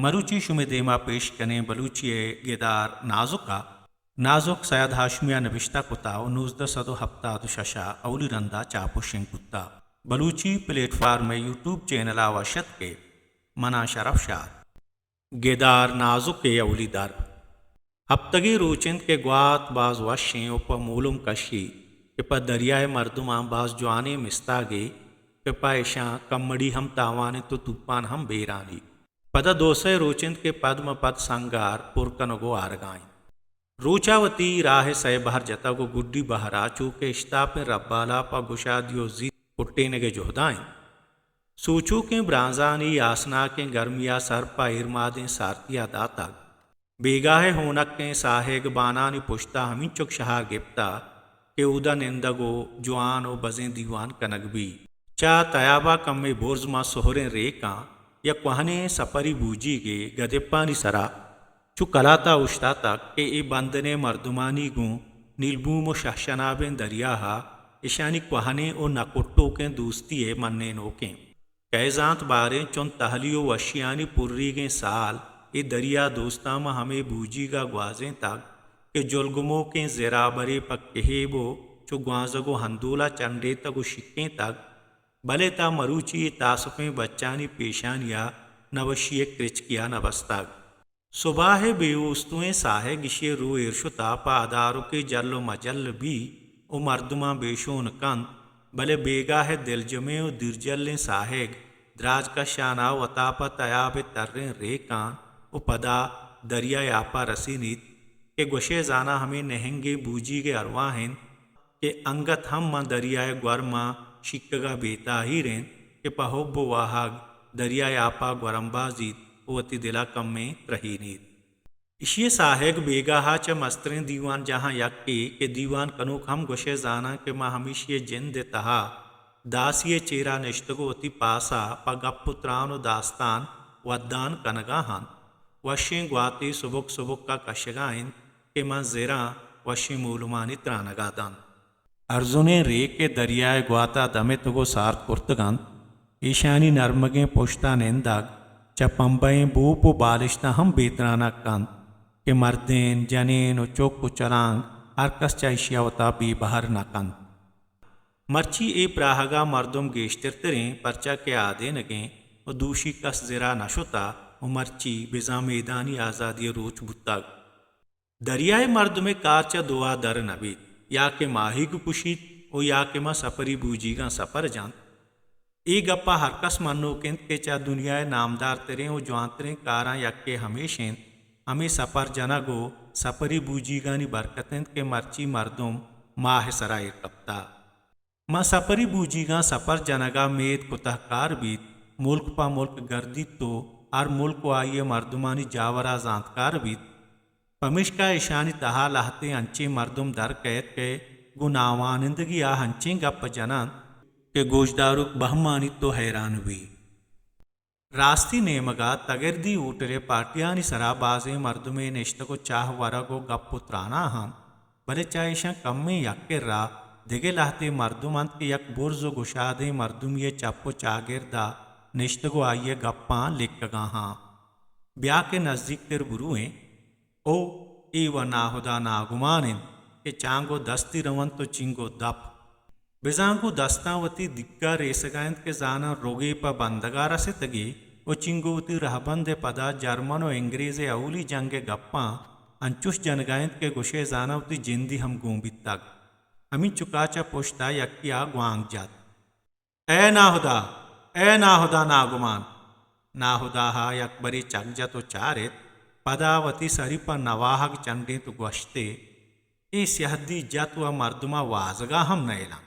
مروچی شمے دیما پیش کنیں بلوچی ءِ گدار نازک ءَ۔ نازک سید ہاشمی ءَ نبشتہ کتا و نوزدہ سد و ہپتاد و شش ءَ اولی رندا چاپ و شنگ بوتا۔ بلوچی پلیٹ فارم ءِ یوٹیوب چینل ءَ وش اتک ئے۔ منا شرف شاد۔ گدار نازک ءِ اولی در۔ ہپتگے روچ انت کہ گوات باز وش ایں و پہ مولم کشی کہ پہ دریائے مردماں باز جوانیں مستاگے کہ پہ اشاں کمڑی ہم تاوان انت و توپان ہم بیرانی۔ پدا دو سئے روچ انت کہ پد مہ پد سنگار پر کنگ و آرگا انت۔ روچا وتی راہ سئے بہر جتگ و گڈی بہرا چو کہ اشتاپیں ربالا پہ گشادی و زیت کٹینگ ءِ جہدا انت۔ سوچوکیں برانزانی آسناکیں گرمیا سر پہ ایرمادیں سارتیا داتگ۔ بیگاہ ءِ ہونکیں ساہگ بانانی پشتا ہمینچک شہار گپتا کہ اودا نندگ و جوان و بزیں دیوان کنگ بی۔ چہ تیابا کمے برز ماں سہریں ریکاں یک کوہنیں سپری بوجیگے گدپانی سرا چو کلاتا اوشتاتگ کہ اے بندن ءِ مردمانی گوں نیلبوم و شہشنابیں دریاہا اشانی کوہنیں و نکٹوکیں دوستی ءِ منینوکیں۔ کئے زانت باریں چون تہلی و وشیانی پریگیں سال اے دریا دوستاں ماں ہمے بوجیگا گوازینتگ کہ جلگموکیں زرابرے پہ کہیب و چو گوانزگ و ہندولا چنڈیتگ و شکینتگ، بلے تا مروچی اے تاسپیں بچانی پیشانیا نہ وشی ءِ کرچکیا نہ بستگ۔ سباہ ءِ بے اوستوئیں ساہگ اشی ءِ رو ایر شتا پہ ادارکے جل و مجل بی و مردماں بے شون کنت، بلے بیگاہ ءِ دلجمیں و دیرجلیں ساہگ دراج کشانا وتا پہ تیاب ءِ تریں ریکان و پدا دریائے آپا رسینیت کہ گوشئے زاناں ہمے نہنگیں بوجیگ ءِ ارواہ انت کہ انگت ہم ماں دریائے گورماں شیکگا بے تاہیر انت کہ پہ حب و واہگ دریائے آپا گورمبازیت و وتی دلا کمیں ترہینیت۔ اشی ءِ ساہگ بیگاہا چہ مستریں دیوان جاہاں یکے کہ دیوان کنوک ہم گوشئے زاناں کہ ماں ہمیشی ءِ جند ءِ تہا داسی ءِ چیرا نشتگ و وتی پاسا پہ گپ و تران و داستان ودان کنگا انت۔ وشیں گواتے سبک سبکا کشگا انت کہ ماں زراں وشیں مولمانی ترانگا دنت۔ ارزنیں ریک کہ دریائے گواتا دمتگ و سارت کرتگ انت، ایشانی نرمگیں پشتا نندگ چہ پمبئیں بوپ و بالشتاں ہم بے ترانگ کنت کہ مردین، جنین و چک و چلانگ ہر کس چہ ایشیا وتا بے بہر نہ کنت۔ مرچی اے پراہگا مردم گیشترتریں، پرچا کہ آدینگیں و دوشی کس زرا نہ شتا و مرچی بزاں میدانی آزادی ءِ روچ بوتگ۔ دریائے مردمے کار چہ دوا در نہ بیت، یا کہ ماہیگ پشیت و یا کہ ماں سپری بوجیگاں سپر جنت۔ اے گپا ہر کس منوک انت کہ چہ دنیائے نامدارتریں و جوانتریں کاراں یکے ہمیش انت، ہمے سپر جنگ و سپری بوجیگانی برکت انت کہ مرچی مردم ماہ ءِ سرا ایر کپتہ۔ ماں سپری بوجیگاں سپر جنگا مید کتہ کار بیت، ملک پہ ملک گردیت و ہر ملک و آئی ءِ مردمانی جاورا زانتکار بیت۔ پمیشکا ایشانی تہا لہتے انچیں مردم در کئیت کہ گوں ناوانندگیا انچیں گپ جننت کہ گوشداروک بہمانیت و حیران بیت۔ راستی نیمگا تگردی ہوٹلے پارٹیانی سرا بازیں مردمے نشتگ و چاہ ورگ و گپ و ترانا انت، بلے چہ ایشاں کمیں یک کرا دگہ لہتے مردم انت کہ یک برز و گشادیں مردمے چپ و چاگردا نشتگ و آئی ءِ گپاں لکگا انت۔ بیا کہ نزیکتر برویں۔ او اے و ناہدا ناگمان انت کہ چانگو دستی رونت و چنگو دپ۔ بزاں گوں دستاں وتی دگا ریسگا انت کہ زاناں رگے پہ بندگا رستگی و چنگو وتی رہبند ءِ پدا جرمن و انگریز ءِ اولی جنگ ءِ گپاں انچوش جنگا انت کہ گوشئے زاناں وتی جندی ہم گون بیتگ۔ ہمینچکا چہ پشتا یکیا گوانک جت۔ اے ناہدا! اے ناہدا ناگمان! ناہداہا یکبرے چک جت و چارت، پدا وتی سری پہ نواہگ چنڈینت و گوشتے، اے سیہدی جت و مردما وازگا ہم نئیلاں۔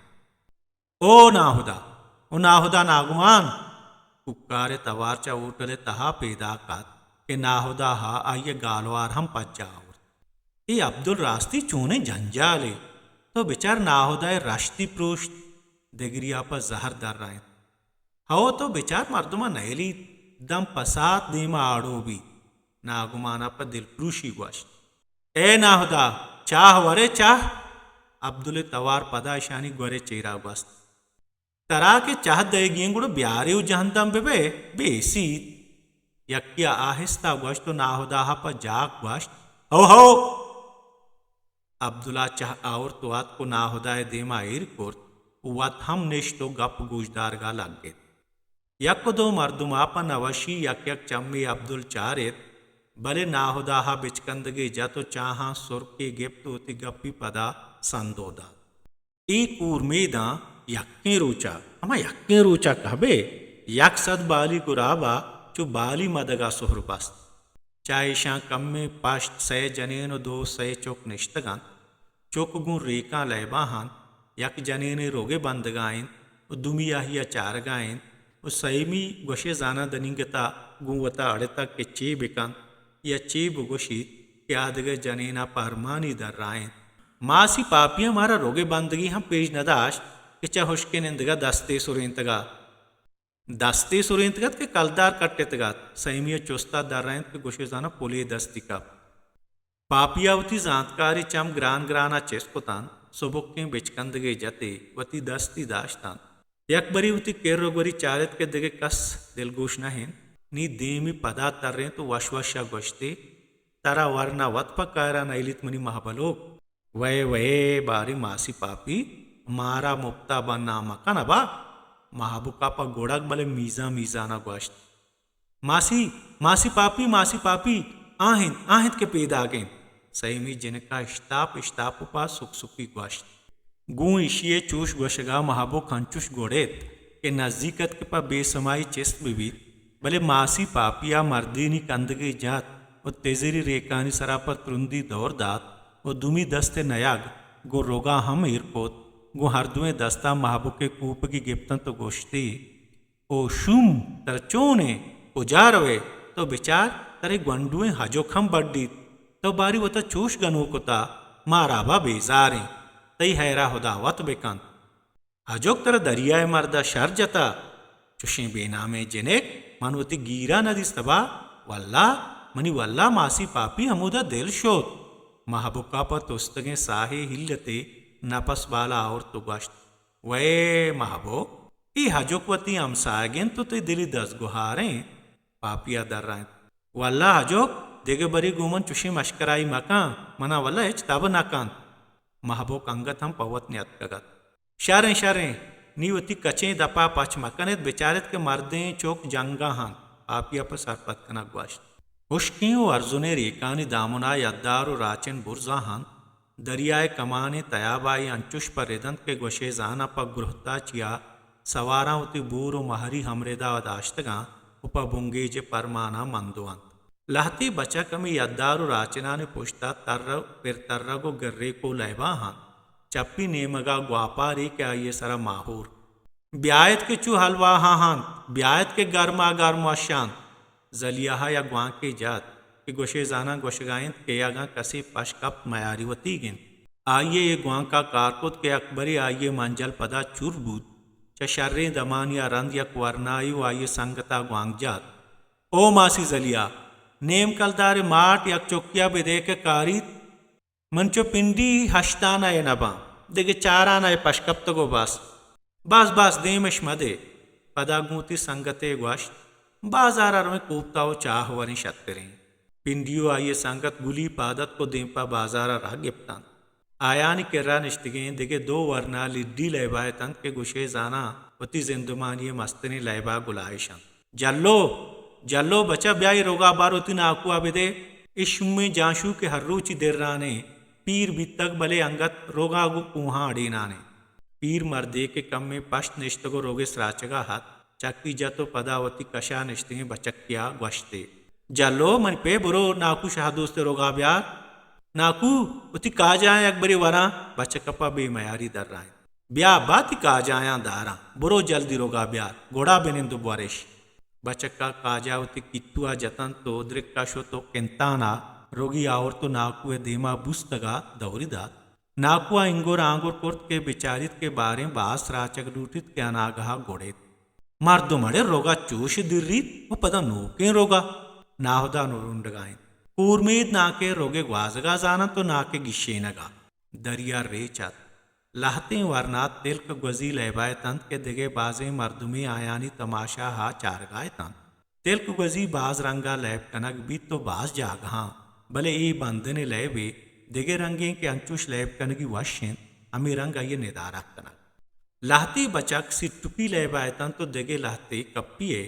او ناہدا! او ناہدا ناگمان! کوکارئے توار چہ ہوٹلئے تہا پیداک ات کہ ناہداہا آئیئے گالوار ہم پجا آورت۔ اے عبدل راستی چونیں جنجالے! تو بچار ناہدائے رشتی پروشت، دگریا پہ زہر درائینت۔ ہئو تو بچار مردما نئیلیت، دم پسات دیما آڑو بیت۔ ناگمانا پہ دلپروشی گوشت۔ اے ناہدا، چاہ ورئے چاہ؟ عبدلئے توار پدا اشانی گورئے چیرا گوست۔ ترا کہ چاہ دئیگی انت گڑا بیارے و جہندم ببئے، بیسیت۔ یکے ءَ آہستہ گوشت و ناہداہا پہ جاک گوشت، ہو ہو! عبداللہ چہ آورت و اتک و ناہدائے دیما ایر کرت و وت ہم نشت و گپ گوشدارگا لگت۔ یک و دو مردما پہ نوشی یک یک چمے عبدل چارت، بلے ناہداہا بچکندگے جت و چاہاں سرکے گپت و وتی گپی پدا سندو دات۔ اے کورمیداں یکیں روچا، ہما یکیں روچا کہبے، یک سد بالی گرابا چو بالی مدگا سہر بست۔ چہ ایشاں کمیں پشت سئے جنین و دو سئے چک نشتگ انت۔ چک گوں ریکاں لیبا انت، یک جنینے روگے بندگا انت و دومی آہیا چارگا انت و سئیمی گوشے زاناں دنیگتا گوں وتا اڑتگ کہ چے بکنت یا چے بگوشیت کہ آ دگہ جنینا پہ ارمانی درائینت۔ ماسی پاپیا مارا روگے بندگی ہم پیش نداشت کہ چہ ہشکیں نندگا دستے سرینتگ ات۔ دستے سرینتگ ات کہ کلدار کٹتگ ات۔ سئیمی ء چستا درائینت کہ گوشے زاناں پلے دستی کپت۔ پاپیا وتی زانتکاری چم گران گرانا چست کتنت، سبکیں بچکندگے جتے، وتی دستی داشتنت۔ یک بری وتی کر و گوری چارت کہ دگہ کس دلگوش نہ انت، نی دیمی پدا ترینت و وش وشا گوشتی، ترا ورنا وت پہ کائرا نئیلیت منی مہبلوک۔ وئے وئے باری ماسی پاپی، مارا مپتا بنا مکن ابا۔ مہبکا پہ گڑگ بلے میزان میزانا گوشت، ماسی، ماسی پاپی، ماسی پاپی، آ انت، آ انت کہ پیداگ انت۔ سئیمی جنکا اشتاپ اشتاپ و پہ سک سکی گوشت۔ گوں ایشی ء چوش گوشگا مہبک انچوش گڑیت کہ نزیک ات کہ پہ بے سمائی چست بہ بیت، بلے ماسی پاپیا مردینی کندگے جت و تزری ریکانی سرا پہ ترندی دور دات و دومی دست ء نیاگ گوں رگا ہم ایر کت، گوں ہر دوئیں دستاں مہبک ء کوپگی گپتنت و گوشتی، او شوم، ترا چون انت؟ کجا روئے؟ تو بچار، ترا اے گونڈوئیں ہجک ہم بڈیت۔ تو باری وتا چوش گنوک کتا، مارا با بیزاریں۔ تئی ہیرا ہدا وت بکنت۔ ہجک ترا دریائے مردا شر جتا۔ چوشیں بے نامیں جنک من وتی گیرا ندیست با۔ واللہ، منی واللہ ماسی پاپی ہمودا دل شت۔ مہبکا پہ تستگیں ساہے ہیلتے نپس بالا آورت و گوشت، وئے مہبک، اے ہجک وتی ہمساہگ انت و تئی دلی دزگوہار انت۔ پاپیا درائینت، واللہ ہجک، دگہ بری گوں من چشیں مشکرائی مکن، منا واللہ ہچ تب نکنت۔ مہبک انگت ہم پہ وت نیاتکگ ات۔ شریں، شریں، نی وتی کچیں دپا پچ مکنت، بچارت کہ مردیں چک جنگا انت۔ پاپیا پہ سرپد کنگ گوشت۔ ہشکیں و ارزنیں ریکانی دامنا یدار و راچن برزا انت۔ دریائے کمانیں تیابا اے انچش پہ رد انت کہ گوشئے زاناں پہ گرہتا چیا سواراں وتی بور و مہری ہمردا داشتگاں و پہ بنگیج ء پرماناں مندو انت۔ لہتے بچک ہمے یدار و راچنانی پشتا تر، پر ترگ و گریک و لیبا انت۔ چپی نیمگا گواپارے کہ آئی ء سرا ماہور۔ بیایت کہ چو حلواہا انت، بیایت کہ گرما گرم وش انت۔ زلیہا یک گوانکے جت کہ گوشئے زاناں گوشگا انت کہ اگاں کسے پش کپت میاری وتیگ انت۔ آئی ء اے گوانکا کار کت کہ اکبرے آئی ء منجل پدا چر بوت۔ چہ شریں دمانیا رند یک ورنایے و آئی ء سنگتا گوانک جت۔ او ماسی زلیہا، نیم کلدارے ماٹ یک چکیا بدئے کہ کاریت۔ من چو پنڈی ہشتانہ ء نباں، دگہ چارانہ ء پشکپتگ و بس۔ باز باز دیمش مدے۔ پدا گوں وتی سنگتے گوشت، بازارا رویں کوپتا و چاہ وریں شتریں۔ پنڈی و آئی ء سنگت گلی پاد اتک و دیم پہ بازارا راہ گپتنت۔ آیانی کرا نشتگیں دگہ دو ورنا لڈی لیبا اتنت کہ گوشئے زاناں وتی زندمانی ء مستریں لیبا گلائیش انت۔ جلو، جلو بچا بیا اے روگا بار وتی ناکوا بدے۔ اے شومیں جانشو کہ ہر روچی درانیں، پیر بیتگ بلے انگت روگا گوں کوہاں اڑینانیں۔ پیر مردے کہ کمے پشت نشتگ و روگے سراچگا ات، چکی جت و پدا وتی کشا نشتگیں بچکیا گوشتے، جلو منی پے برو ناکو شاہ دوست روگا بیار۔ ناکو وتی کاجاں یک برے وراں۔ بچک پہ بے میاری درائینت۔ بیا با تئی کاجایاں داراں، برو جلدی روگا بیار، گڑا بنند و بورش۔ بچکا کاجا وتی کیتوا جتنت و درکا شت و کنتانا روگی آورت و ناکوئے دیما بوستگا دوری دات۔ ناکوا انگر آنگر کرت کہ بچاریت کہ باریں باز سراچگ لوٹیت کہ اناگہا گڑیت۔ مردم اڑے روگا چوش دریت و پدا نوکیں روگا۔ ناہدا نرنڈگا انت۔ کورمید ناکے روگے گوازگا زاننت و ناکے گیشینگا۔ دریا ریچ ات۔ لہتیں ورنا تلک گوزی لیبا اتنت کہ دگہ بازیں مردمے آیانی تماشاہا چارگا اتنت۔ تلک گوزی باز رنگ ءَ لیب کنگ بیت ءُ باز جاگہاں، بلے اے بندن ءِ لیبے دگہ رنگیں کہ انچوش لیب کنگی وش انت، ہمے رنگ آئی ءِ ندارگ کنگ۔ لہتے بچک سٹکی لیب ءَ اتنت ءُ دگہ لہتے کپی ءَ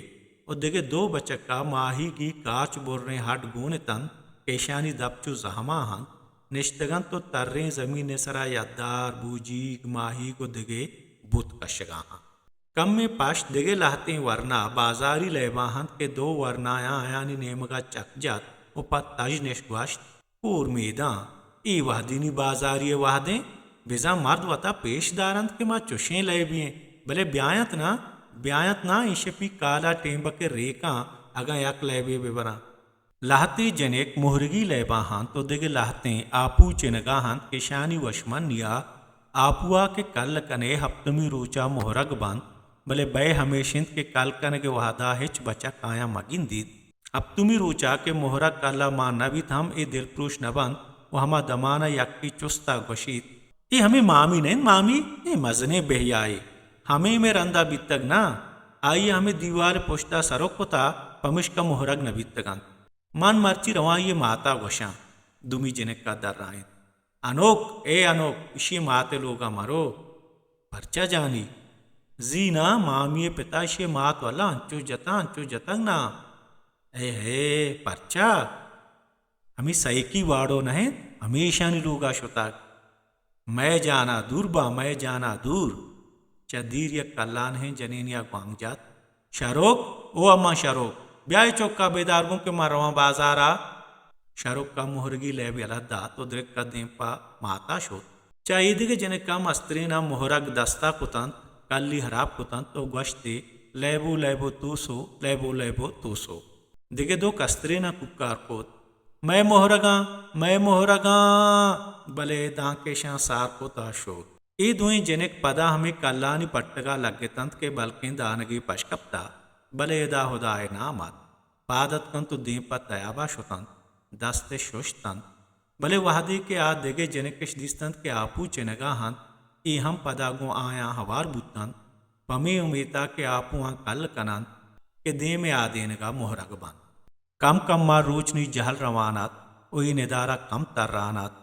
ءُ دگہ دو بچک ءَ ماہیگی کاچ بریں ہڈ گون اتنت کہ ایشانی دپ چو زہماں انت، نشتگ انت ءُ تریں زمین ءِ سرا یدار، بوجیگ، ماہیگ ءُ دگہ بت کشگا انت۔ کمے پشت دگہ لہتیں ورنا بازاری لیبا انت کہ دو ورنایاں آیانی نیمگا چک جت ءُ پہ تژن اش گوشت، کور میداں، اے وہدی نی بازاری ءِ وہدیں، بزاں مرد وتا پیش دارنت کہ ما چشیں لیبی ایں، بلے بیاینت نا، بیاینت نا، اے شپی کالا ٹیمبک ءِ ریکاں اگاں یک لیبے ببراں۔ لہتے جنک مہرگی لیبا انت ءُ دگہ لہتیں آپو چنگا انت کہ اشانی وشمنیا آپوا کہ کل کنے ہپتمی روچا مہرگ بنت، بلے بئے ہمیش انت کہ کل کنگ ءِ وہدا ہچ بچک آیاں مگندیت۔ ہپتمی روچا کہ مہرگ کلا مان نہ بیت ہم اے دلپروش نہ بنت ءُ ہما دمانا یکے چستا گوشیت، اے ہمے مامی نہ انت مامی؟ اے مزنیں بہیائے، ہمے مئے رندا بیتگ نہ؟ آئی ءَ ہمے دیوال ءِ پشتا سرک کتا، پمشکا مہرگ نہ بیتگ انت۔ من مرچی رواں آئی ءِ ماتا گوشاں۔ دومی جنکا درائینت۔ انوک، اے انوک، اشی ءِ مات ءِ لوگا مرو۔ پرچا جانی؟ زی ناں، مامی ءِ پتا اشی ءِ مات ولا انچو جتا، انچو جتگ ناں۔ اے ہے، پرچا؟ ہمے سیکی واڑو نہ انت، ہمیشانی لوگا شتگ۔ مئے جانا دور با، مئے جانا دور۔ چہ دیر یک کلانہیں جنینیا گوانک جت۔ شروک، او اماں شروک، بیا اے چکا بیدار گوں کہ من رواں بازارا۔ شروکا مہرگی لیب یلہ دات ءُ درکا دیم پہ ماتا شت۔ چہ ایدگہ جنکا مسترینا مہرگ دستا کتنت، کلی ہراب کتنت ءُ گوشتی، لیبو لیبو توسو، لیبو لیبو توسو۔ دگہ دو کستریناں کوکار کت، مئے مہرگاں، مئے مہرگاں! بلے دانکہ اشاں سار کت ءُ شت۔ اے دوئیں جنک پدا ہمے کلانی پٹگا لگتنت کہ بلکیں دانگے پش کپتہ، بلے ادا ہدائے نام ات۔ پاد اتکنت ءُ دیم پہ تیابا شتنت، دست اش ششتنت۔ بلے وہدے کہ آ دگہ جنک اش دیستنت کہ آپو چنگا انت، اے ہم پدا گوں آیاں ہوار بوتنت، پمے امیتا کہ آپواں کل کننت کہ دیم ءَ آدینگا مہرگ بنت۔ کم کم ءَ روچ نی جہل روان ات ءُ اے ندارہ کم تران ات،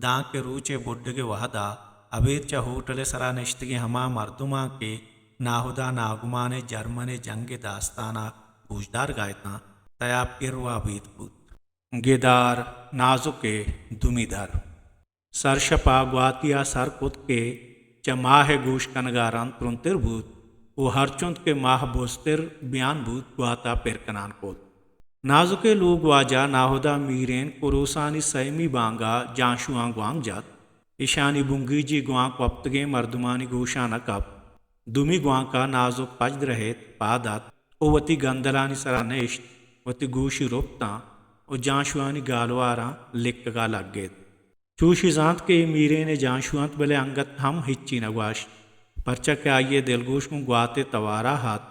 دانکہ روچ ءِ بڈگ ءِ وہد ءَ ابید چہ ہوٹل ءِ سرا نشتگیں ہما مردماں کہ ناہدا ناگمان ءِ جرمن ءِ جنگ ءِ داستان ءَ گوشدارگ ءَ اتاں، تیاب گر ءُ ابید بوت۔ گدار نازک ءِ دومی در۔ سرشپ ءَ گواتی ءَ سر کت کہ چہ ماہ ءِ گوش کنگ ءَ رند ترندتر بوت ءُ ہرچنت کہ ماہ بزتر بیان بوت، گوات ءَ پر کنان کت۔ نازک ءِ لوگ واجہ ناہدا میرین کروسانی سیمی بانگ ءَ جانشواں گوانک جت۔ ایشانی بنگیجی گوانک وپتگیں مردمانی گوشاں نہ کپت۔ دومی گوانک ءَ نازک پچ درہیت، پاد ات ءُ وتی گندلانی سرا نشت، وتی گوشی رپتاں ءُ جانشوانی گالواراں لکگ ءَ لگت۔ چوشی زانت کہ اے میرین ءِ جانشو انت، بلے انگت ہم ہچی نہ گوشت، پرچا کہ آئی ءِ دلگوش گوں گوات ءِ توار ءَ ات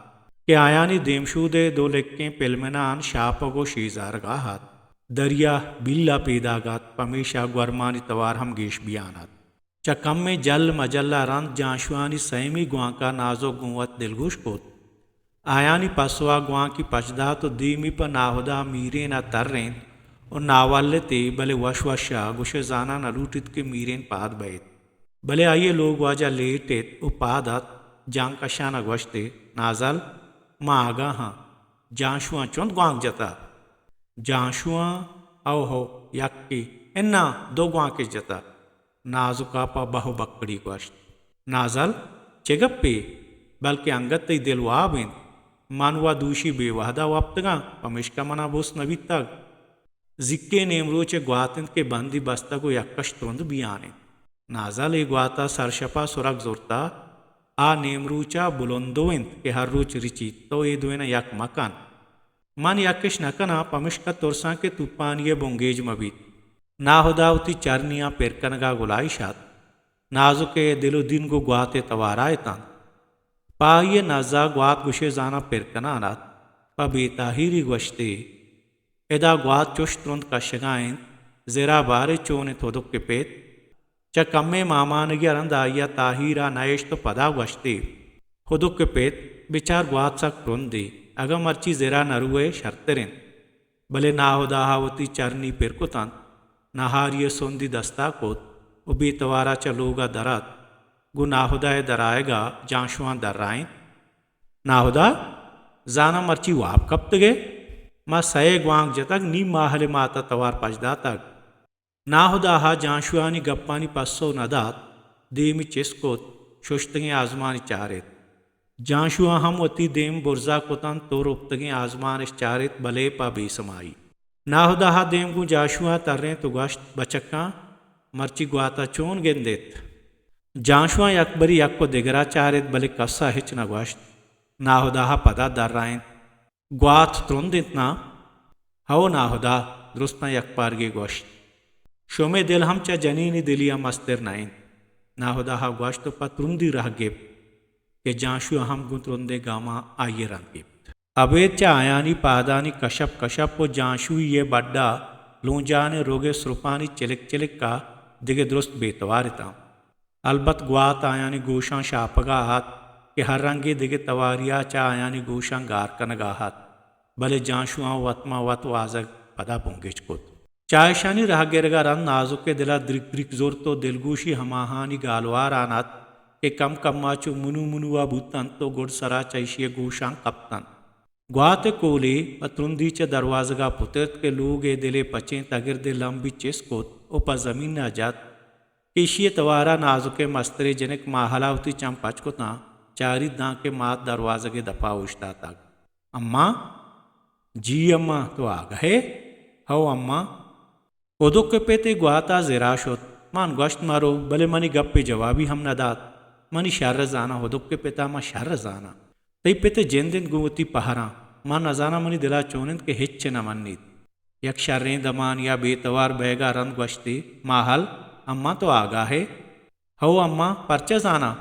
کہ آیانی دیمشود ءِ دو لکیں پلمنان شاپگ ءُ شیزارگ ءَ ات۔ دریا بیل ءَ پیداگ ات، پمیشا گورمانی توار ہم گیش بیان ات۔ چہ کمیں جل مجل ءَ رند جانشوانی سیمی گوانک ءَ نازک گوں وت دلگوش کت۔ آیانی پسو ءَ گوانکی پچ دات ءُ دیمی پہ ناہدا میرین ءَ ترینت ءُ ناولتے، بلے وش وش ءَ گوشئے زاناں نہ لوٹیت کہ میرین پاد بئیت۔ بلے آئی ءِ لوگ واجہ لیٹ ایت ءُ پاد ات، جانکشان ءَ گوشت ئے، نازل، ما آگاہ آں، جانشواں چنت گوانک جتہ؟ جانشواں؟ او ہو، یکے، اناں، دو گوانکش جتہ۔ نازک ءَ پہ بہ ءُ بکڑی گوشت، نازل، چے گپے؟ بلکیں انگت تئی دل واب انت۔ من وا دوشی بے وہد ءَ وپتگاں، پمیشکا من ءَ بست نہ بیتگ۔ زیکیں نیمروچ ءِ گوات انت کہ بندی بستگ ءُ یکش ترند بیان انت۔ نازل، اے گوات ءَ سرشپ ءَ سرگ زرتہ، آ نیمروچ ءَ بلندو انت کہ ہر روچ رچیت، تو اے دوئیناں یک مکن۔ من یکش نہ کناں، پمشکا ترساں کہ توپانی ءِ بنگیج مہ بیت۔ ناہدا وتی چرنیاں پر کنگ ءَ گلائیش ات۔ نازک ءِ دل ءُ دین گوں گوات ءِ توار ءَ اتنت۔ پہ آئی ءِ نز ءَ گوات گوشئے زاناں پر کنان ات۔ پہ بے تاہیری گوشت ئے، ادا گوات چش ترند کشگ ءَ انت، زر ءَ بارے چون انت ہدک ءِ پت۔ چہ کمیں مامانگے ءَ رند آئی ءَ تاہیر ءَ نہ اشت ءُ پدا گوشت ئے، ہدک ءِ پت، بچار گوات سک ترندے، اگاں مرچی زرا نہ روئے شرتر انت۔ بلے ناہداہا وتی چرنی پر کتنت، نہاری ء سندی دستا کت و بے توارا چہ لوگا در اتک۔ گوں ناہدا ء درآیگا جانشواں درائینت۔ ناہدا! زاناں مرچی واب کپتگ ئے؟ ما سئے گوانک جتگ، نیم ماہل ء مات ء توار پچ داتگ۔ ناہداہا جانشوانی گپانی پسو نہ دات، دیمی چست کت، ششتگیں آزمانی چارت۔ جانشواں ہم وتی دیم برزا کتنت و رپتگیں آزمانش چارت، بلے پہ بے سمائی۔ ناہداہا دیم گوں جانشواں ترینت و گوشت، بچکاں، مرچی گواتا چون گندیت؟ جانشواں یکبرے یک و دگرا چارت، بلے کسا ہچ نہ گوشت۔ ناہداہا پدا درائینت، گوات ترند انت نا؟ ہئو ناہدا، درستاں یکپارگی گوشت۔ شمے دل ہم چہ جنینی دلیا مستر نہ انت۔ ناہداہا گوشت و پہ ترندی رہ گپت کہ جانشوا ہم گوں ترندیں گاماں آئی ء رند گپت۔ ابید چہ آیانی پادانی کشپ کشپ و جانشوئی ء بڈا لونجانیں روگ ء سرپانی چلک چلک ء دگہ درست بے توار اتاں۔ البت گوات آیانی گوشاں شاپگا ات کہ ہر رنگیں دگہ تواریا چہ آیانی گوشاں گار کنگا ات، بلے جانشواں وت ماں وت وازگ پدا بنگیج کت۔ چہ ایشانی رہ گرگا رند نازک ء دلا دریک دریک زرت و دلگوشی ہماہانی گالواران ات کہ کم کما چو منو منوا بوتنت و گڈ سرا چہ ایشی ء گوشاں کپتنت۔ گوات ء کولے پہ ترندی چہ دروازگا پترت کہ لوگ ء دل ء پچیں تگرد ء لمبی چست کت و پہ زمینا جت کہ ایشی ء توارا نازک ء مستریں جنک ماہلا وتی چم پچ کتاں، چاریت دانکہ مات دروازگ ء دپا اوشتاتگ۔ اماں! جی اماں، تو آگہ ئے؟ ہئو اماں! ہدک ء پت اے گواتا زرا شت۔ من گوشت مرو، بلے منی گپ ء جوابی ہم نہ دات۔ منی شر ء زاناں، ہدک ء پتا من شر ء زاناں۔ تئی پت ء جند انت گوں وتی پہراں۔ من نزاناں منی دلا چون انت کہ ہچ نہ منیت۔ یک شریں دمانیا بے توار بئیگا رند گوشتی، ماہل، اماں تو آگاہ ئے؟ ہئو اماں، پرچہ زاناں؟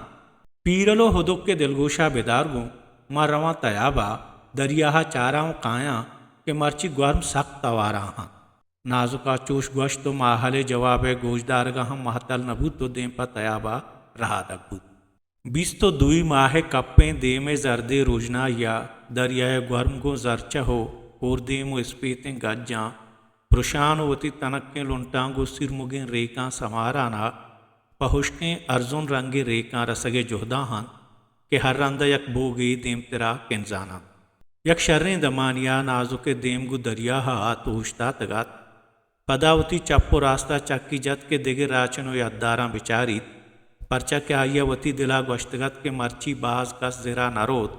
پیرل و ہدک ء دلگوشا بدار گوں، من رواں تیابا، دریاہا چاراں و کایاں کہ مرچی گورم سک توارا انت۔ نازکا چوش گوشت و ماہل ء جواب ء گوشدارگا ہم مہتل نہ بوت و دیم پہ تیابا رہادگ بوت۔ بیست و دوئی ماہ ء کپیں دیم ء زردیں روژنائیا دریائے گورم گوں زرچہ و کوردیم و اسپیتیں گجاں پرشان و وتی تنکیں لنٹاں گوں سیرمگیں ریکاں سمارانا پہ ہشکیں ارزن رنگیں ریکاں رسگ ء جہدا انت کہ ہر رندا یک بوگے دیمترا کنزان انت۔ یک شریں دمانیا نازک ء دیم گوں دریاہا ات و اوشتاتگ ات۔ پدا وتی چپ و راستا چکی جت کہ دگہ راچن و یداراں بچاریت، پرچا کہ آئیا وتی دلا گوشتگ ات کہ مرچی باز کس زرا نہ روت،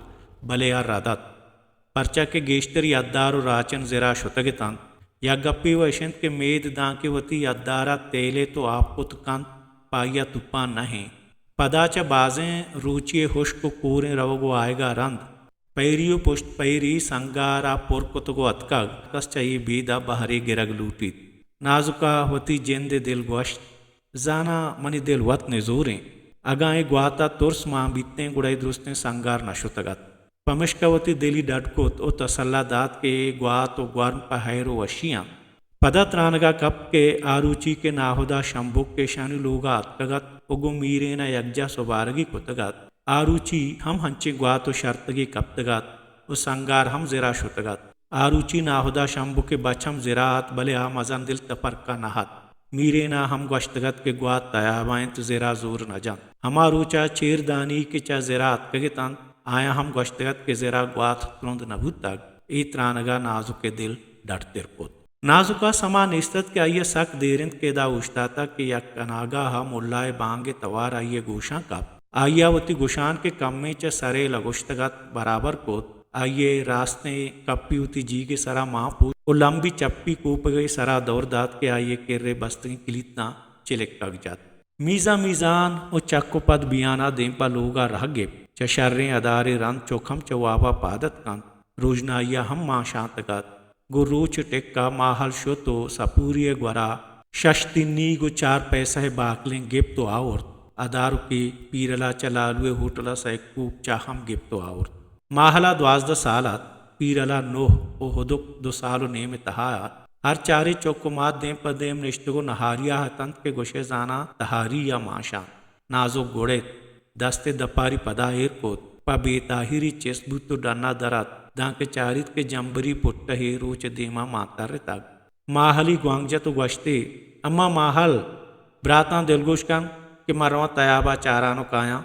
بلے آ رد ات۔ پرچا کہ گیشتر یدار و راچن زرا شتگ اتنت۔ یک گپے و اش انت کہ مید دانکہ وتی یدارا تیلیت و آپ کت کنت، پہ آئیا توپان نہ انت۔ پدا چہ بازیں روچے ہشک و کوریں روگ و آیگا رند، پیری و پشت پیری سنگار ء پر کتگ و اتکگ، کس چہ اے بید ء بہرے گرگ لوٹیت۔ نازک ء وتی جند ء دل گوشت، زاناں منی دل وت نزوریں۔ اگاں اے گوات ء ترس مان بیتیں، گڑا اے درستیں سنگار نہ شتگ ات۔ پمشکا وتی دلی ڈڈ کت و تسلا دات کہ اے گوات و گورم پہ ہیر و وشی انت۔ پدا ترانگا کپت کہ آ روچی کہ ناہدا شمبک ایشانی لوگا اتکگ ات و گوں میرین ء یکجاہ سبارگی کتگ ات، آ روچی ہم ہنچیں گوات و شرتگے کپتگ ات و سنگار ہم زرا شتگ ات۔ آ روچی ناہدا شمبک ء بچ ہم زرا ات، بلے آ مزن دل تپرکا نہ ات۔ میرینا ہم گوشتگ ات کہ گوات تیابا انت، زرا زور نہ جنت۔ ہما روچا چیر دانی کہ چہ زرا اتکگ اتنت، آیاں ہم گوشتگ ات کہ زرا گوات ترند نہ بوتگ۔ اے ترانگا نازک ء دل ڈڈتر کت۔ نازکا سما نیست ات کہ آئیا سک دیر انت کہ ادا اوشتاتگ کہ یک اناگاہا ملائے بانگے توار آئیے گوشاں کپت۔ آئیا وتی گشان کہ کمیں چہ سرے لگوشتگ ات برابر کت۔ آئیے راستیں کپی وتی جیگے سرا مان پوشت و لمبی چپی کوپگے سرا دور دات کہ آئیے کرے بستگیں کلیتاں چلکگ جت۔ میزان میزان و چک و پد بیانا دیم پہ لوگا رہ گپت۔ چہ شریں ادارے رند چک ہم چہ وابا پاد اتکنت۔ روژنائیا ہم مانشانتگ ات۔ گوں روچ ء ٹک ء ماہل شت و سپوری ء گورا شش تنیگ و چار پیسہ ء باکلیں گپت و آورت۔ ادارکے پیرل ء چہ لالو ء ہوٹل ء سئے کوپ چاہ ہم گپت و آورت۔ ماہل ء دوازدہ سال ات، پیرل ء نہ و ہدک دو سال و نیم ء تہا ات۔ ہر چاریں چک و مات دیم پہ دیم نشتگ و نہاریا اتنت کہ گوشئے زاناں تہاری یا مانشانت۔ نازک گڑت، دست ء دپاری پدا ایر کت، پہ بے تاہیری چست بوت و ڈنا در ات۔ دانکہ چاریت کہ جمبری پٹہے روچ دیما مان ترتگ۔ ماہلی گوانک جت و گوشتی، اما ماہل، براتاں دلگوش کن کہ من رواں تیابا چاران و کایاں۔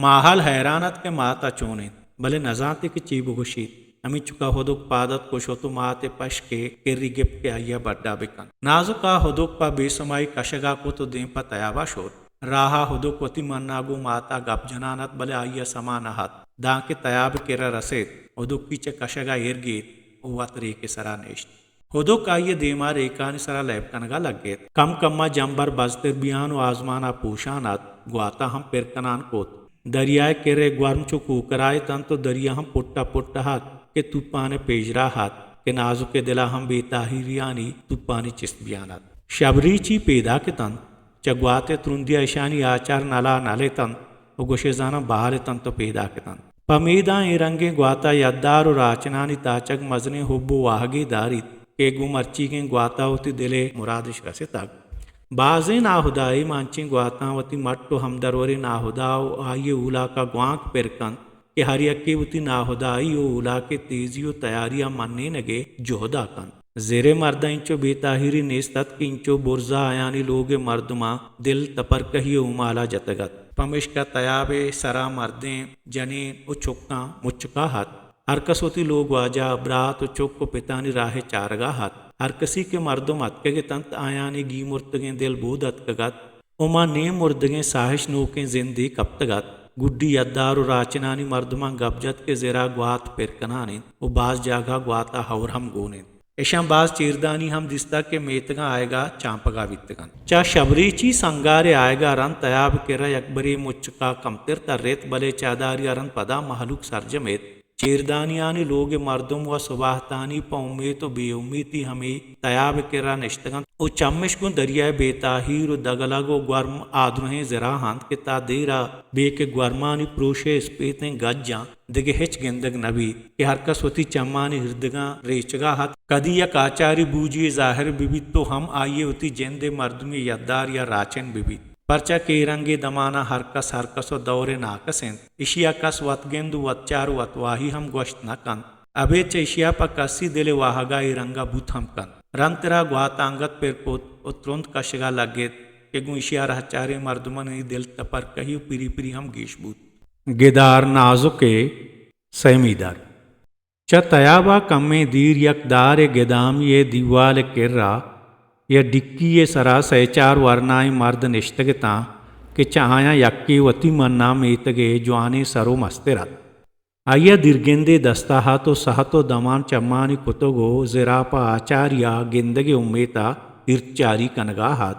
ماہل حیران ات کہ ماتا چون انت، بلے نزانتی کہ چی بگوشیت۔ ہمینچکا ہدک پاد اتک و شت و مات ء پشک ء کری گپت کہ آئیا بڈا بکنت۔ نازکا ہدک پہ بے سمائی کشگا کت و دیم پہ تیابا شت۔ راہا ہدک وتی منا گوں ماتا گپ جنان ات، بلے آئیا سما نہ ات۔ دانکہ تیاب کرا رسیت، ہدکی چہ کشگا ایر گیت و وت ریک ء سرا نشت۔ ہدک آئی ء دیما ریکانی سرا لیب کنگا لگت۔ کم کما جمبر بزتر بیان و آزمانا پوشان ات، گواتا ہم پر کنان کت۔ دریائے کرے گورم چو کوکرا اتنت و دریا ہم پٹا پٹ ات کہ توپان پیشرا ات کہ نازک دلا ہم بے تاہیریانی توپانی چست بیان ات۔ شبریچی پیداک اتنت۔ چہ گوات ء ترندی ء اشانی آچار نلا نل اتنت و گوشے زاناں بال اتنت و پیداک اتنت۔ پہ میداں اے رنگیں گواتا یدار و راچنانی تاچگ مزنیں حب و واہگے داریت کہ گوں مرچیگیں گواتا وتی دل ء مرادش رستگ۔ بازیں ناہدائے ماں انچیں گواتاں وتی مٹ و ہمدروریں ناہدا و آئی ء اولاکا گوانک پر کنت کہ ہر یکے وتی ناہدائی و اولاک ء تیزی و تیاری ء منینگ ء جہدا کنت۔ زرے مرد ء انچو بے تاہیری نیست ات کہ انچو برزا آیانی لوگ ء مردماں دل تپرکہی ء امالا جتگ ات۔ پمیشکا تیاب ء سرا مردیں جنین و چکاں مچکا ات۔ ہر کس وتی لوگ واجہ، برات و چک و پتانی راہ ء چارگا ات۔ ہر کسی کہ مردم اتکگ اتنت، آیانی گیمرتگیں دل بود اتکگ ات۔ و ماں نیم مردگیں ساہش نوکیں زندے کپتگ ات۔ گڈی یدار و راچنانی مردماں گپ جت کہ زرا گوات پر کنان انت و باز جاگہا گواتا ہئور ہم گون انت۔ اشاں باز چیردانی ہم دیستگ کہ میتگاں آیگا چانپگا بیتگ انت۔ چہ شبریچی سنگارے آیگا رند تیاب کرا یکبرے مچکا کمتر تریت، بلے چہ اداریا رند پدا مہلوک سرجم ایت۔ چیردانیانی لوگ ء مردم و سباہتانی پہ امیت و بے امیتی ہمے تیاب ء کرا نشتگ انت و چمش گوں دریائے بے تاہیر و دگلگ و گورم آدروہیں زراہ انت کہ تا دیر ء بے کہ گورمانی پروش ء اسپیتیں گجاں دگہ ہچ گندگ نہ بیت کہ ہر کس وتی چمانی ہردگاں ریچگا ات۔ کدی یک آچاری بوجی ظاہر بہ بیت تو ہم آئی ء وتی جند ء مردمی یدار یا راچن بہ بیت۔ پرچا کہ اے رنگیں دماناں ہر کس ہر کس و دور ء ناکس انت۔ اشیا کس وت گند و وت چار و وت واہی ہم گوشت نہ کنت۔ ابید چہ اشیا پہ کسی دل ء واہگا اے رنگا بوت ہم کنت۔ رندترا گوات انگت پر کت و ترند کشگا لگت کہ گوں اشیا رہچاریں مردمانی دل تپرکہی و پری پری ہم گیش بوت۔ گدار نازک ء سیمی در۔ چہ تیابا کمیں دیر یک دارے گدامی ء دیوال ء کرا یا ڈکی ء سرا سئے چار ورنائیں مرد نشتگ اتاں کہ چہ آیاں یکے وتی منا میتگ ء جوانیں سر و مستر ات۔ آئی ء دیرگندے دستا ات و سہت و دمان چمانی کتگ و زرا پہ آچاریا گندگ ء امیتا ہرچاری کنگا ات۔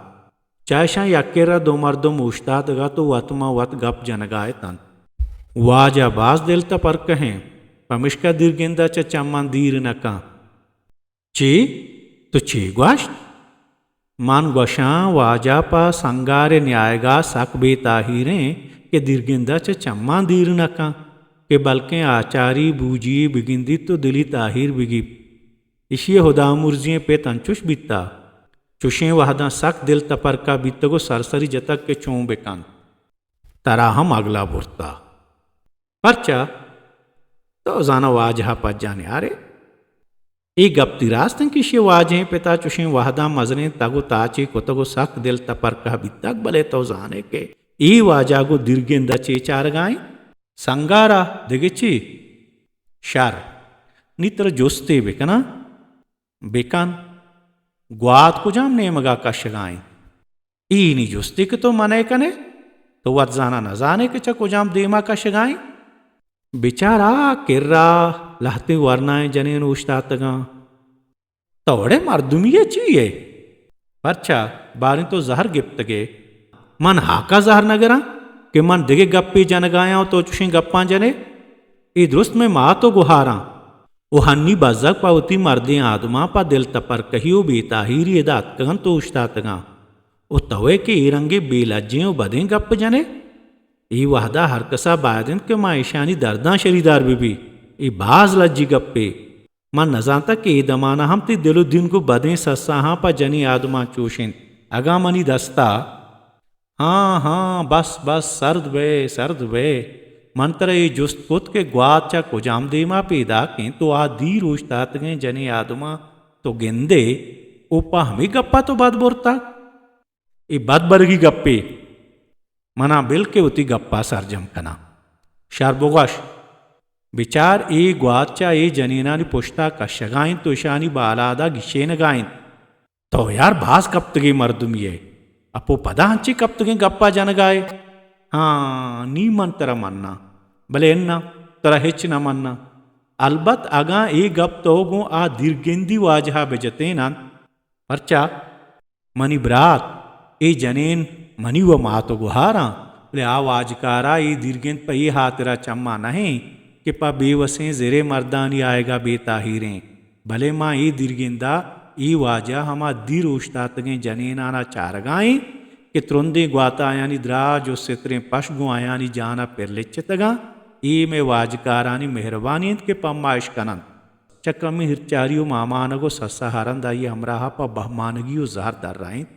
چہ اشاں یک کرا دو مردم اوشتاتگ ات و وت ماں وت گپ جنگا اتنت۔ واجہ باز دل تپرکہ انت، پمشکا دیرگندا چہ چماں دیر نہ کنت۔ چے؟ تو چے گوشت؟ من گوشاں، واجہ پہ سنگار ء نیایگا سک بے تاہیر انت کہ دیرگندا چہ چماں دیر نہ کنت کہ بلکیں آچاری بوجی بگندیت و دلی تاہیر بگیپت۔ اشی ء ہدامرزی ء پت انچوش بیتا۔ چوشیں وہداں سک دل تپرکا بیتگ و سرسری جتگ کہ چون بکنت۔ ترا ہم اگلا برتا۔ پرچا؟ تو زانا واجہ ء پجا نیارے۔ اے گپ تی راست انت کہ اشی واجہیں پتا چوشیں وہداں مزنیں تگ و تاچے کتگ و سک دل تپرکہ بیتگ، بلے تو زانے کہ اے واجہ گوں دیرگند ء چے چارگا انت؟ سنگارا دگہ چے؟ شر۔ نی ترا جستے بکناں؟ بکن۔ گوات کجام نیمگا کشگا انت؟ اے نی جستے کہ تو من ء کن ئے، تو وت زاناں نہ زان ئے کہ چہ کجام دیما کشگا انت؟ بچار آ کرا لہتیں ورنائیں جنین اوشتاتگاں۔ تو اڑے مردمی ء چی ئے؟ پرچا باریں تو زہر گپتگ ئے؟ من ہاکا زہر نہ گراں کہ من دگہ گپے جنگایاں و تو چشیں گپاں جن ئے؟ اے درست مئے مات و گہاراں۔ و ہنی بزگ پہ وتی مردیں آدماں پہ دل تپرکہی و بے تاہیری ادا اتکگ انت و اوشتاتگاں۔ و توئے کہ اے رنگیں بے لجیں و بدیں گپ جن ئے؟ اے وہدا ہر کسا باید انت کہ ماں ایشانی درداں شریدار بہ بی۔ اے باز لجی گپے۔ من نزانتگ کہ اے دمانا ہم تئی دل و دین گوں بدیں سساہاں پہ جنیں آدماں چوش انت۔ اگاں منی دستا ہاں، ہاں، بس، بس، سرد بئے، سرد بئے۔ من ترا اے جست کت کہ گوات چہ کجام دیما پیداک انت؟ تو آ دیر اوشتاتگیں جنیں آدماں تو گندے، او پہ ہمے گپا تو بد برتگ؟ اے بد برگی گپے۔ منا بل کہ وتی گپا سرجم کناں۔ شر بگوش، بچار، اے گوات چہ اے جنینانی پشتا کشگا انت و اشانی بالادا گیشینگا انت۔ تو یار باز کپتگیں مردمے ئے۔ اپو پدا انچیں کپتگیں گپا جنگا ئے۔ ہاں، نی من ترا مناں، بلے اناں، ترا ہچ نہ مناں۔ البت اگاں اے گپ تو گوں آ دیرگندی واجہا بجتین انت، پرچا؟ منی برات، اے جنین منی و مات و گہاراں، بلے آ واجکارا اے دیرگند پہ اے ہاترا چما نہ انت کہ پہ بے وسیں زرے مردانی آیگا بے تاہیریں، بلے ما اے دیرگندا اے واجہ ہما دیر اوشتاتگیں جنینانا چارگا ایں کہ ترندیں گواتا آیانی دراج و ستریں پش گوں آیانی جانا پر لچتگاں۔ اے مئے واجکارانی مہربانی انت کہ پہ ما اش کننت۔ چہ کمیں ہرچاری و مامانگ و سسا ہرند آئی ہمراہا پہ بہمانگی و زہر درائینت۔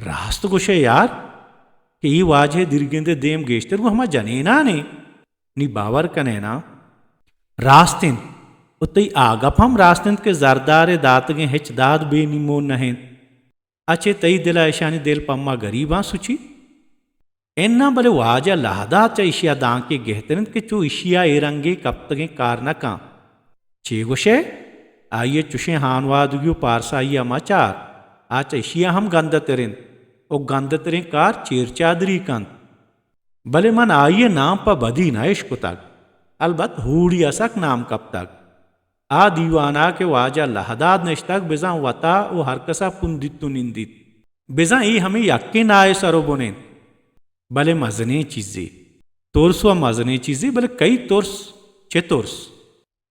راست گوشئے یار کہ اے واجہ دیرگندے دیم گیشتر گوں ہما جنینانے۔ نی باور کنئے نا؟ راست انت۔ و تئی آ گپ ہم راست انت کہ زردارے داتگیں ہچ داد بے نیمون نہ انت۔ اچے تئی دلا اشانی دل پہ ما گریباں سچی؟ اناں، بلے واجہ لہداد چہ اشیا دانکے گہتر انت کہ چو اشیا اے رنگے کپتگیں کار نہ کن۔ چے گوشئے؟ آئی ء چشیں ہانوادگی و پارسائی ء مچار۔ آ چہ اشیا ہم گندہ تر انت و گندہ تریں کار چیر چادری کنت۔ بلے من آئی ء نام پہ بدی نہ اشکتگ۔ البت ہوڑی ء سک نام کپتگ۔ آ دیوانا کہ واجہ لہداد نشتگ، بزاں وتا و ہرکسا پندیت و نندیت۔ بزاں اے ہمے یکیں ناہ ء سر و بن انت۔ بلے مزنیں چیزے۔ ترس و مزنیں چیزے، بلے کئی ترس؟ چہ ترس؟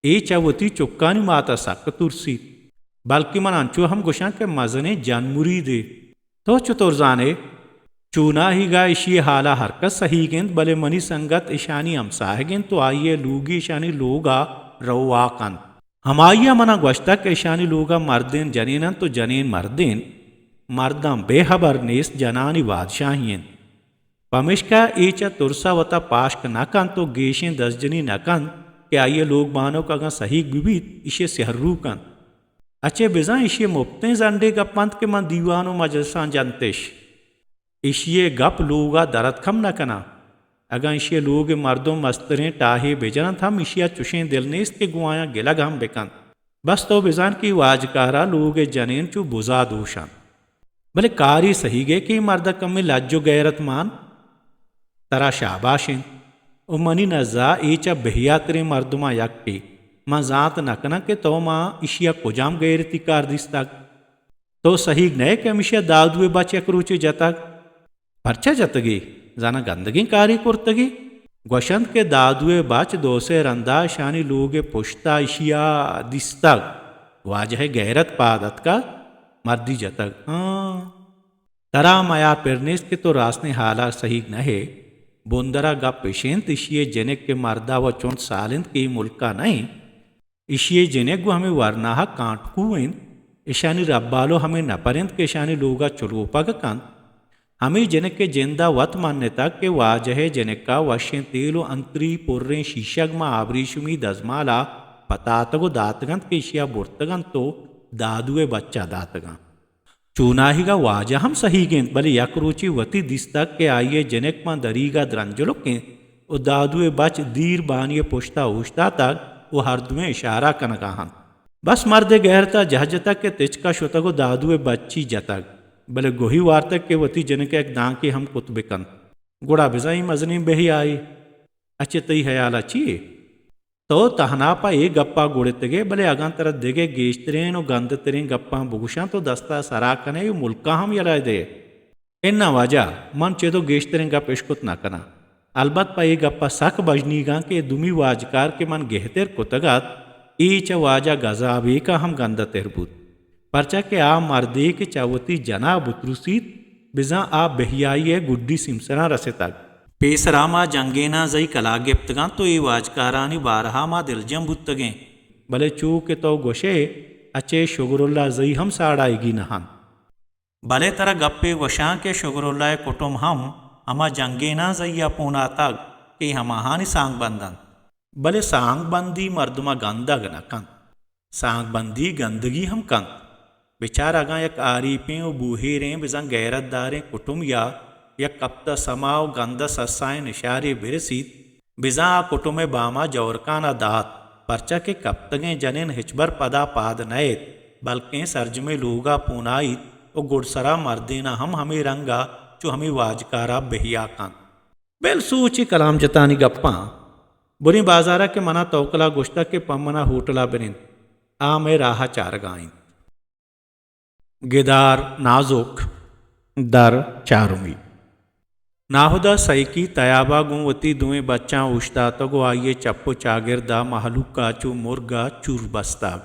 اے چہ وتی چکانی ماتا سک ترسیت۔ بلکیں من انچو ہم گوشاں کہ مزنیں جن مریدے۔ تو چتور زانئے؟ چوناہیگا اشی حالا ہرکس سہیگ انت، بلے منی سنگت اشانی ہمساہگ انت و آئی ء لوگی اشانی لوگا روا کنت۔ ہمائی ء منا گوشتگ کہ اشانی لوگا مردین جنین انت و جنین مردین۔ مرداں بے ہبر نیست، جنانی بادشاہی انت۔ پمیشکا اے چہ ترسا وتا پاشک نہ کنت و گیشیں دزجنی نہ کنت کہ آئی ء لوگ بانک اگاں سہیگ بہ بیت، ایشی ء سہرو کنت۔ اچے بزاں ایشی ء مپتیں زنڈے گپ انت کہ من دیوان و مجلساں جنتش۔ ایشی ء گپ لوگ ء در اتک ہم نہ کناں۔ اگاں ایشی ء لوگ ء مردم مستریں ٹاہے بہ جننت ہم ایشی ء چشیں دل نیست کہ گوں آیاں گلگ ہم بہ کنت۔ بس تو بزان کہ اے واجکار ء لوگ ء جنین چو بز ء دوش انت۔ بلے کارے سہیگ ء کہ اے مرد ء کمے لج و غیرت مان۔ ترا شاباش انت۔ و منی نزا اے چہ بہیاتریں مردماں یکے۔ من زانت نہ کناں کہ تو ماں ایشی ء کجام غیرتی کار دیستگ۔ تو سہیگ نئے کہ ہمیشی ء دادو ء بچ یک روچے جتگ۔ پرچا جتگی؟ زاناں گندگیں کارے کرتگی؟ گوشنت کہ دادو ء بچ دو سے رندا اشانی لوگ ء پشتا اشیا دیستگ۔ واجہ ء غیرت پاد اتکگ، مردی جتگ۔ ہاں۔ ترا میار پر نیست کہ تو راستیں حالا سہیگ نہ ئے۔ بندرا گپ اش انت، اشی ء جنک کہ مردا و چنت سال انت کہ اے ملکا نہ انت۔ اشی ء جنک گوں ہمے ورناہ ء کانٹکو انت۔ اشانی ربالو ہمے نپر انت کہ اشانی لوگ ء چلوپگ کنت۔ ہمے جنک ء جند ء وت منتگ کہ واجہ ء جنک ء وشیں تیل و انتری پریں شیشگ ماں آبریشمی دزمال ء پتاتگ و داتگ انت کہ اشی ء برتگ انت و دادو ء بچ ء داتگ انت۔ چوناہیگا واجہ ہم سہیگ انت، بلے یک روچے وتی دیستگ کہ آئی ء جنک ماں دریگا درنجلک انت و دادو ء بچ دیر بانی ء پشتا اوشتاتگ و ہر دوئیں اشارہ کنگا انت۔ بس مرد ء گہرتا جہ جتگ کہ تچکا شتگ و دادو ء بچی جتگ، بلے گوہی وارتگ کہ وتی جنک ء یک دانکے ہم کت بکنت۔ گڑا بزاں اے مزنیں بہیائے۔ اچے تئی ہیالا چی یے؟ تو تہنا پہ اے گپا گڑتگے، بلے اگاں ترا دگہ گیشترین و گندترین گپاں بگوشاں تو دستا سرا کنئے و ملکا ہم یلہ دئے۔ اناں واجہ، من چد و گیشترین گپ اشکت نہ کناں۔ البت پہ اے گپا سک بژنیگاں کہ اے دومی واجکار کہ من گہتر کتگ ات، اے چہ واجہ گزابیکا ہم گندہ تر بوت۔ پرچا کہ آ مردے کہ چہ وتی جنا بترسیت، بزاں آ بہیائی ء گڈی سیمسراں رستگ۔ پیسرا ما جنگیناں زئی کلاگ گپتگ انت و اے واجکارانی بارہا ما دلجم بوتگیں۔ بلے چو کہ تو گوشئے، اچے شگراللہ زئی ہم ساڑائیگی نہ انت۔ بلے ترا گپے گوشاں کہ شگراللہ ء کٹم ہم ہما جنگیناں زئی ء پوناتگ۔ کہ ہماہانی سانگ بند انت۔ بلے سانگ بندی مردم ء گندگ نہ کنت، سانگ بندی گندگی ہم کنت۔ بچار اگاں یک آریپیں و بوہیریں بزاں غیرت داریں کٹم یا یک کپتہ سما و گندہ سسائیں نشارے برسیت، بزاں آ کٹم ء باما جورکان ء دات، پرچا کہ کپتگیں جنین ہچبر پدا پاد نئیت، بلکیں سرجمیں لوگا پونائیت و گڈسرا مردینا ہم ہمے رنگا چو ہمے واجکارا بہیا کنت۔ بل سوچی کلام جتانی گپاں۔ بریں بازارا کہ منا توکلا گوشتگ کہ پہ منا ہوٹلا بنند۔ آ مئے راہا چارگا انت۔ گدار نازک۔ در چارمی۔ ناہدا سئیکی تیابا گوں وتی دوئیں بچاں اوشتاتگ و آئی ء چپ و چاگردا مہلوکا چو مرگا چور بستگ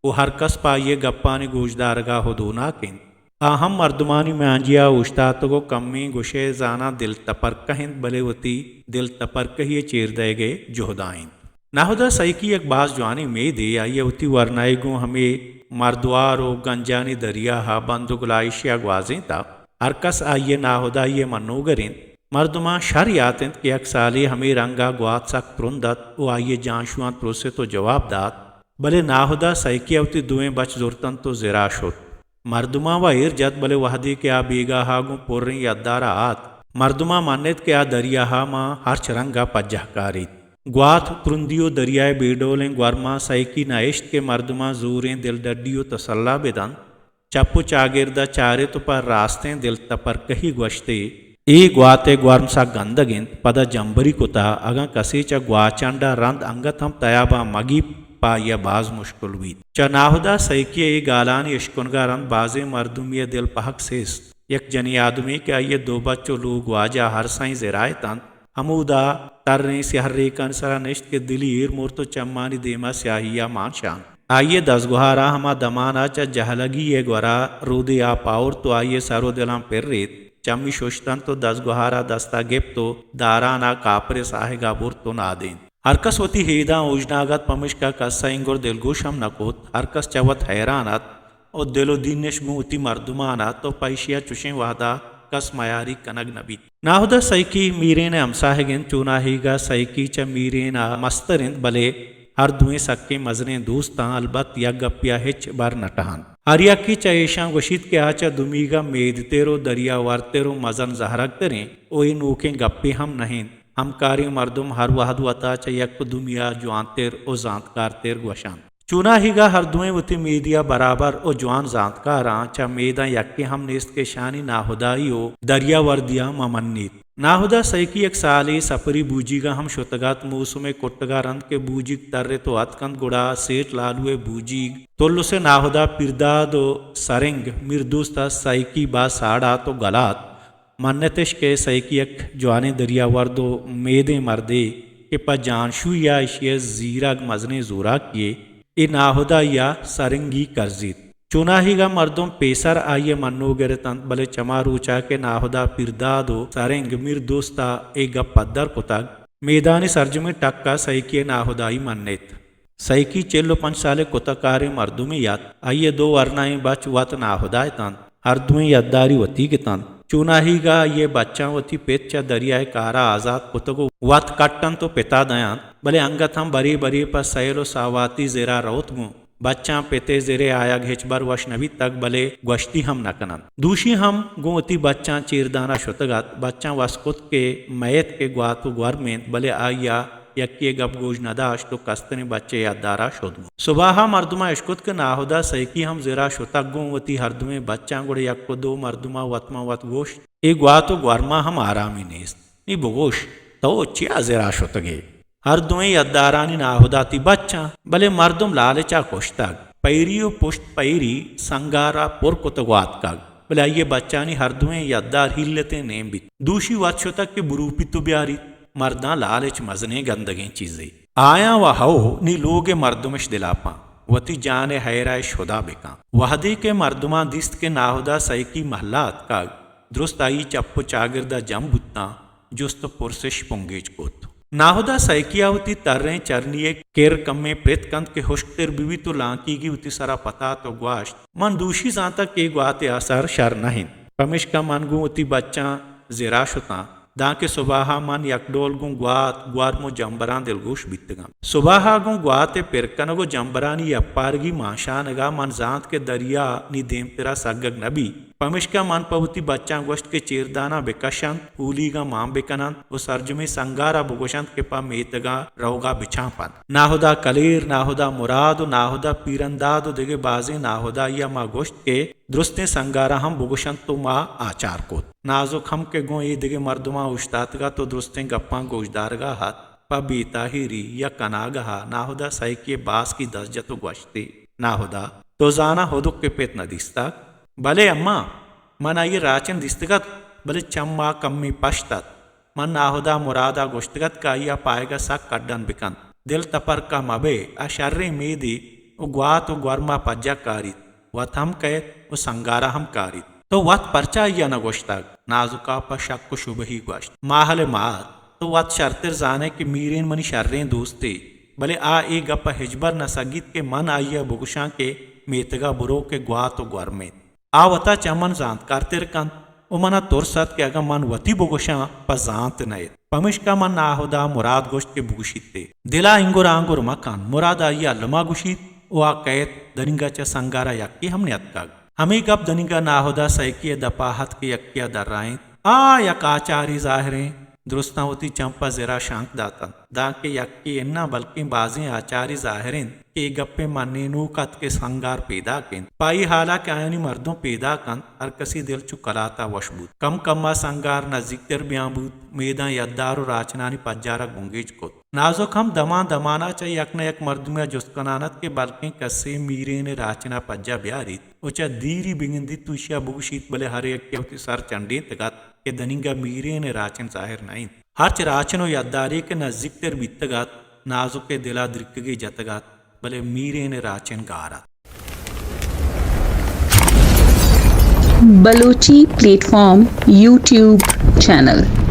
و ہرکس پہ آئی ء گپانی گوشدارگا ہدوناک انت۔ آ ہم مردمانی میانجیا اوشتاتگ و کمیں گوشئے زاناں دل تپرکہ انت، بلے وتی دل تپرکہی ء چیر دئیگ ء جہدا انت۔ ناہدا سئیکی یک باز جوانیں میدے، آئی ء وتی ورنائے گوں ہمے مردوار و گنجانی دریاہا بند و گلائیشیا گوازینتہ۔ ہرکس آئی ء ناہدائی ء منوگر انت۔ مردماں شر یات انت کہ یک سالے ہمے رنگا گوات سک ترند ات و آئی ء جانشواں ترست و جواب دات۔ بلے ناہدا سئیکی ء وتی دوئیں بچ زرتنت و زرا شت۔ مردماں و ایر جت، بلے وہدے کہ آ بیگاہا گوں پریں یدارا آتک، مردماں منت کہ آ دریاہا ماں ہرچ رنگا پجہ کاریت۔ گوات ترندی و دریائے بے ڈولیں گورماں سئیکی نہ اشت کہ مردماں زوریں دلڈڈی و تسلا بدنت۔ چپ و چاگردا چارت و پہ راستیں دل تپرکہی گوشت ئے، اے گوات ء گورم سک گندگ انت، پدا جمبری کتا، اگاں کسے چہ گواچنڈا رند انگت ہم تیابا مگیپ، پہ آئیا باز مشکل بیت۔ چہ ناہدا سئیکی ء اے گالانی اشکنگا رند بازیں مردمی ء دل پہک سست۔ یک جنی آدمی کہ آئی ء دو بچ و لوگ واجہ ہر سئیں زرا اتنت، ہمودا تریں سیاہ ریکانی سرا نشت کہ دلی ایر مرت و چمانی دیما سیاہیا مان شانت۔ آئی ء دزگوہارا ہما دمانا چہ جہلگی ء گورا رودے آپ آورت و آئی ء سر و دلاں پریت۔ چمی ششتنت و دزگوہارا دستا گپت و دارانا کاپرے ساہگا برت و نادینت۔ ہرکس وتی ہیداں اوژناگ ات، پمشکا کس ء اینگر دلگوش ہم نہ کت۔ ہرکس چہ وت حیران ات و دل و دینش گوں وتی مردمان ات و پہ ایشیا چشیں وہدا کس میاریگ کنگ نہ بیت۔ ناہدا سئیکی میرین ء ہمساہگ انت۔ چوناہیگا سئیکی چہ میرین ء مستر انت، بلے ہر دوئیں سکیں مزنیں دوستاں، البت یک گپیا ہچ بر نہ ٹہنت۔ ہر یکے چہ ایشاں گوشیت کہ آ چہ دومیگا میدتر و دریاورتر و مزن زہرگتریں و اے نوکیں گپے ہم نہ انت۔ ہمکاریں مردم ہر وہد وتا چہ یک دومیا جوانتر و زانتکارتر گوشنت۔ چوناہیگا ہر دوئیں وتی میدیا برابر و جوان زانتکاراں، چہ میداں یکے ہم نیست کہ شانی ناہدائی و دریاوردیاں مہ منیت۔ ناہدا سئیکی یک سالے سپری بوجیگا ہم شتگ ات۔ موسم ء کٹگا رند کہ بوجیگ ترت و اتکنت، گڑا سیٹ لالو ء بوجیگ تلس ء ناہدا پیرداد و سرنگ میردوست ء سئیکی باز ساڑات و گلات۔ منتش کہ سئیکی یک جوانیں دریاورد و میدیں مردے کہ پہ جانشوئی ء ایشی ء زیرگ مزنیں زوراکیے، اے ناہدائی ء سرنگی کرزیت۔ چوناہیگا مردم پیسر آئی ء منوگر اتنت، بلے چما روچا کہ ناہدا پیرداد و سرنگ میردوست ء اے گپ پدر کتگ، میدانی سرجمیں ٹک ء سئیکی ء ناہدائی منیت۔ سئیکی چل و پنچ سال ء کتہ کاریں مردمے ات۔ آئی ء دو ورنائیں بچ وت ناہدا اتنت۔ ہر دوئیں یداری وتیگ اتنت۔ چوناہیگا آئی ء بچاں وتی پت چہ دریائے کارا آزات کتگ و وت کٹنت و پتا دئینت، بلے انگت ہم برے برے پہ سیل و ساواتی زرا روت گوں۔ بچاں پت ء زر ء آیگ ہچبر وش نہ بیتگ، بلے گوشتی ہم نہ کننت۔ دوشی ہم گوں وتی بچاں چیردانا شتگ ات۔ بچاں وس کت کہ مئیت کہ گوات و گورم انت، بلے آئی ء یکے ء گپ گوش نہ داشت و کستریں بچ ء یدارا شت گوں۔ سباہا مردماں اشکت کہ ناہدا سئیکی ہم زرا شتگ گوں وتی ہر دوئیں بچاں، گڑا یک و دو مردماں وت ماں وت گوشت، اے گوات و گورماں ہم آرامی نیست۔ نی بگوش، تو چیا زرا شتگ ئے؟ ہر دوئیں یدارانی ناہداتی بچاں، بلے مردم لالچا کشتگ۔ پیری و پشت پیری سنگارا پر کتگ و آتکگ، بلے آئی ء بچانی ہر دوئیں یدار ہیلتیں نیم بیت۔ دوشی وت شتگ کہ بروپیت و بیاریت، مرداں لالچ مزنیں گندگیں چیزے۔ آیاں و ہئو نی لوگ ء مردمش دلاپاں، وتی جان ء ہیرا اش ہدا بکاں۔ وہدے کہ مردماں دیست کہ ناہدا سئیکی مہلا اتکگ، درست آئی چپ و چاگردا جم بوتاں، جست و پرسش پنگیج کت۔ ناہدا سئیکیا وتی تریں چرنی ء کر کمیں پرت کنت کہ ہشکتر ببیت و لانکیگی وتی سرا پتات و گواشت، من دوشی زانتگ کہ اے گوات ء آسر شر نہ انت، پمیشکا من گوں وتی بچاں زرا شتاں۔ دانکہ صباہا من یک ڈول گوں گوات، گورم و جمبراں دلگوش بیتگاں۔ صباہا گوں گوات ء پر کنگ و جمبرانی یپارگی مانشانگا من زانت کہ دریا نی دیمترا سگگ نہ بی۔ پمشکا من پہ وتی بچاں گوشت کہ چیرداناں بکشنت، پولیگاں مان بکننت و سرجمیں سنگارا بگوشنت کہ پہ میتگا روگا بچانپنت۔ ناہدا کلیر، ناہدا مراد و ناہدا پیرنداد و دگہ بازیں ناہدائیا ما گوشت کہ درستیں سنگارا ہم بگوشنت و ما آچار کت۔ نازک ہم کہ گوں اے دگہ مردماں اوشتاتگ ات و درستیں گپاں گوشدارگا ات، پہ بے تاہیری یا کناگہا ناہدا سیکی ء باسکی دست جت و گوشتی، ناہدا! تو زاناں ہدک ء پت نہ دیستگ؟ بلے اماں، من آئی ء راچن دیستگ ات، بلے چم ء کمے پشت ات۔ من ناہدا مراد ء گوشتگ ات کہ آئی ء پائگ ء سک اڈن بکنت، دل تپرکہ مہ بئے، آ شریں میدے و گوات و گورم ء پجا کاریت، وت ہم کئیت و سنگار ء ہم کاریت۔ تو وت پرچا آئی ء نہ گوشتگ؟ نازک ء پہ شک و شبہی گوشت، ماہل ء مات! تو وت شرتر زانئے کہ میرین منی شریں دوستے، بلے آ اے گپ ء ہچبر نہ سگیت کہ من آئی ء بگوشاں کہ میتگ ء برو کہ گوات و گورم انت۔ آ وتا چہ من زانتکارتر کنت و منا ترس ات کہ اگاں من وتی بگوشاں، پہ زانت نئیت۔ پمیشکا من ناہدا مراد گوشت کہ بگوشیت ئے۔ دلا انگر آنگر مکن، مراد آئی ء الما گوشیت و آ کئیت، دنیگا چہ سنگارا یکے ہم نیتکگ۔ ہمے گپ دنیگا ناہدا سیکی ء دپا ات کہ یکے ء درائینت، آ یک آچارے ظاہریں۔ درستاں وتی چم پہ زرا شانک داتنت، دانکہ یکے اناں بلکیں بازیں آچارے ظاہر انت کہ اے گپیں منینوک ات کہ سنگار پیداک انت۔ پہ اے حالا کہ آیانی مردم پیداک انت، ہر کسی دل چو کلاتا وش بوت۔ کم کما سنگار نزیکتر بیان بوت، میداں یدار و راچنانی پجارا گنگیج کت۔ نازک ہم دمان دمانا چہ یک نہ یک مردمے ء جست کنان ات کہ بلکیں کسے میرین ء راچنا پجا بیاریت و چہ دیری بگندیت و اشیا بگوشیت، بلے ہر یکے ء وتی سر چنڈینتگ ات کہ دنیگا میرین ء راچن ظاہر نہ انت۔ ہرچ راچن و یدارے کہ نزیکتر بیتگ ات، نازک ء دل ء درکگے جتگ ات، بلے میرین ء راچن گار ات۔ Balochi platform YouTube channel.